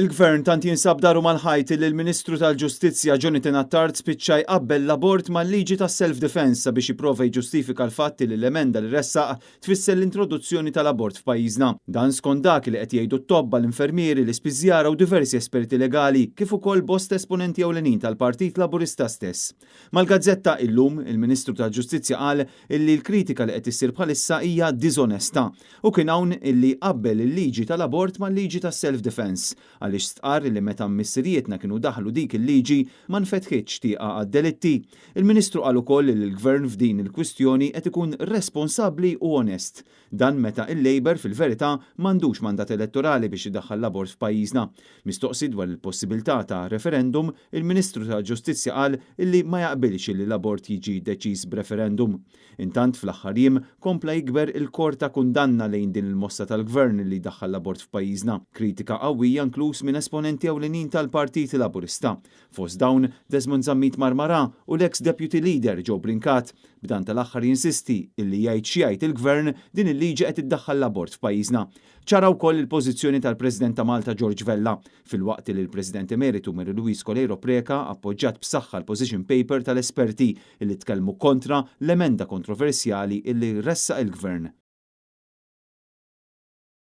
Il-Gvern tant jinsab daru mal-ħajt li l-Ministru tal-Ġustizzja Jonathan Attard spiċċa jqabbel l-abort mal-liġi tas-self-defense sabiex jipprova jiġġustifika l-fatt li l-emenda li ressaq tfisser l-introduzzjoni tal-abort f'pajjiżna. Dan skont dak li qed jgħidu t-tobba, l-infermieri, l-ispiżjara u diversi esperti legali, kif ukoll bosta esponenti ewlenin tal-Partit Laburista stess. Mal-gazzetta Illum, il-Ministru tal-Ġustizzja qal illi l-kritika li qed issir bħalissa hija diżonesta u kien hawn illi qabbel il-liġi tal-abort mal-liġi tas-self-defense għaliex stqarr li meta missirietna kienu daħlu dik il-liġi ma nfetħitx tieqa għad-delitti. Il-Ministru qal ukoll li l-Gvern f'din il-kwistjoni qed ikun responsabbli u onest. Dan meta il-Labour fil-verità m'għandux mandat elettorali biex idaħħal l-abort f'pajjiżna. Mistoqsi dwar il-possibilità ta' referendum, il-Ministru tal-Ġustizzja qal illi ma jaqbilx li l-abort jiġi deċiż b'referendum. Intant, fl-aħħar jiem kompla jikber il-kor ta' kundanna lejn din il-mossa tal-Gvern li daħħal l-abort f'pajjiżna. Kritika qawwija inkluż minn esponenti ewlenin tal-Partit Laburista. Fost dawn Desmond Zammit Marmara u l-ex Deputy Leader Joe Brincat, b'dan tal-aħħar jinsisti illi jgħid x'jgħid il-Gvern, din il-liġi qed iddaħħal l-abort f'pajjiżna. Ċara wkoll il-pożizzjoni tal-President ta' Malta George Vella, filwaqt li l-President Emeritu Mary Louise Coleiro Preca appoġġjat b'saħħa l-position paper tal-esperti illi tkellmu kontra l-emenda kontroversjali illi ressaq il-Gvern.